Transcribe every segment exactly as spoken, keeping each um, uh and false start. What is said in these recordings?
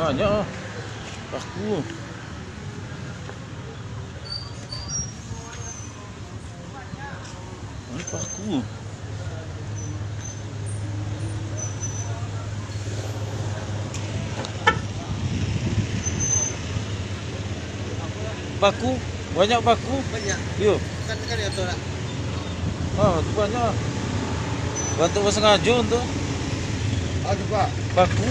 Banyak ah. Paku. Ini paku. Paku, banyak paku. Banyak. Yo. Kan, kan ya, tu lah. Ah, tu banyak. Bantu basangajo tu. Ah, tu, Pak. Paku.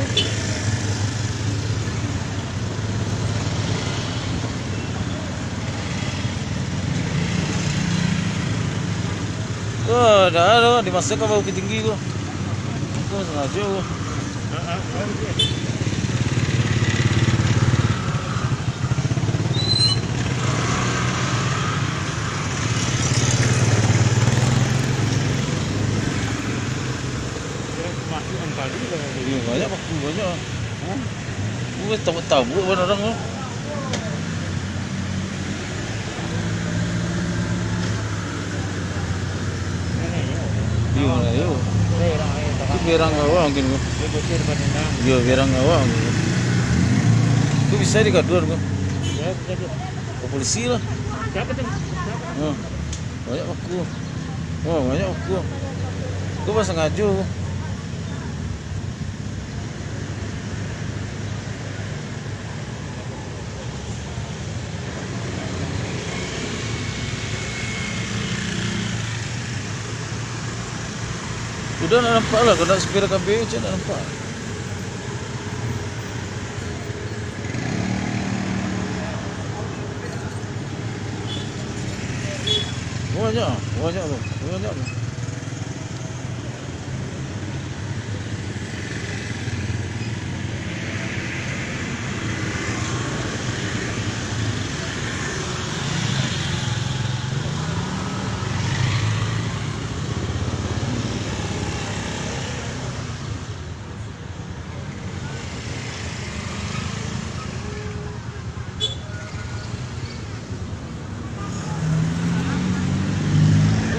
Oh, dah tu, dimasak ka Bukittinggi tu. Aku sengaja tu. Masuk angkali lah. Iya, banyak paku, banyak. Hah? Gua tabuk-tabuk kan orang tu. Iya, mana yo? Itu berang awak mungkin tu. Iya, berang awak mungkin. Itu bisa digaduhan tu. Ke polisi lah. Siapa tu? Ha. Banyak paku. Oh, banyak paku. Gua pas sengaja. Udah nak nampak lah, kalau nak sepeda kabeh, cak nak nampak. Banyak, banyak tu, banyak tu.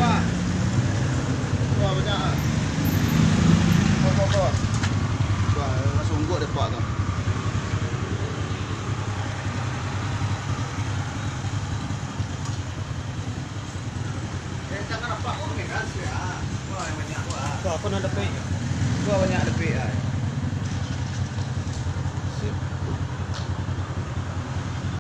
Wah. Wah, banyak ah. Wah, wah, wah. Wah, langsung ungguak dek pak tu. Eh, jangan nampak pun ni kan, sih, ah. Wah, yang banyak tu, ah. Wah, aku nak dapik. Wah, banyak dapik, ah.